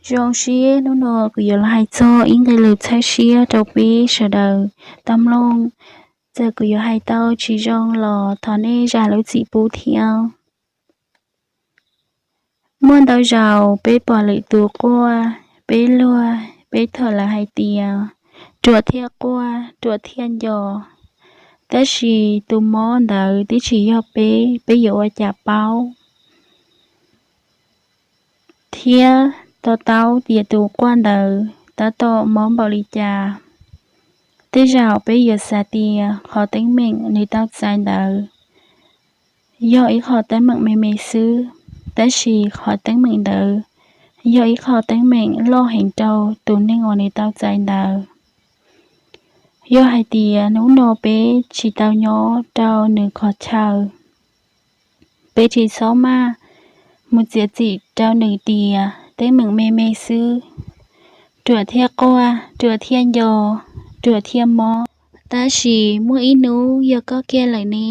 Zoo siab hnub no kuv yuav los hais txog ib nqe lus txhawb siab rau peb sawv daws tau mloog. Txawm kuv yuav hais tau tsis zoo los thov nej zam lub txim pub thiab. Muaj ntau zaus peb pom lwm tus quaj, peb luag, peb thov lawv hais tias ruam thiaj quaj, ruam thiaj nco. Tab sis tus mob ntawd twb tsis yog peb, peb yuav ua cas paub thiab to taub tias tus quaj ntawd tab tom mob npaum li cas. Tej zaum peb yuav xav tias qhov teeb meem nws tau txais ntawd yog ib qho teeb meem me me xwb, tab sis qhov teeb meem ntawd yog ib qho teeb meem loj heev rau tus neeg uas nws tau txais ntawd. Yog hais tias hnub no peb tsis tau nyob rau nws qhov chaw, peb tsis txhob maj mus txiav txim rau nws tias teeb meem me me xwb, ruam thiaj quaj, ruam thiaj nco, ruam thiaj mob. Tab sis muaj ib hnub yog koj kiag lawm ne,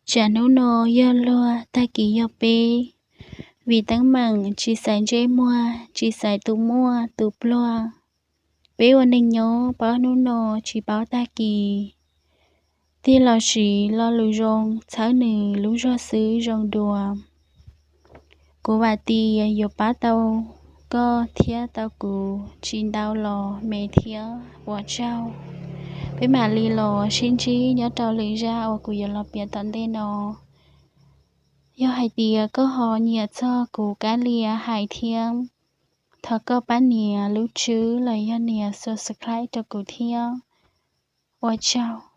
tsam hnub no yog luag, tag kis yog peb. Vim teeb meem tsis xaiv ntsej muag, tsis xaiv tus muaj tus pluag. Peb ua neeg nyob paub hnub no tsis paub tag kis. Tig los siv lo lus zoo txhawb nws lub zog xwb zoo dua. Kuv vam tias yuav pab tau koj thiab tau kuv tsis ntau los me thiab ua tsaug. Peb mam li los sib ntsib nyob rau lwm zaj uas kuv yuav los piav tom ntej no. Yog hais tias koj ho nyiam txog kuv kab lia hais thiab, thov koj pab nias lub tswb los yog nias subscribe rau kuv thiab. Ua tsaug.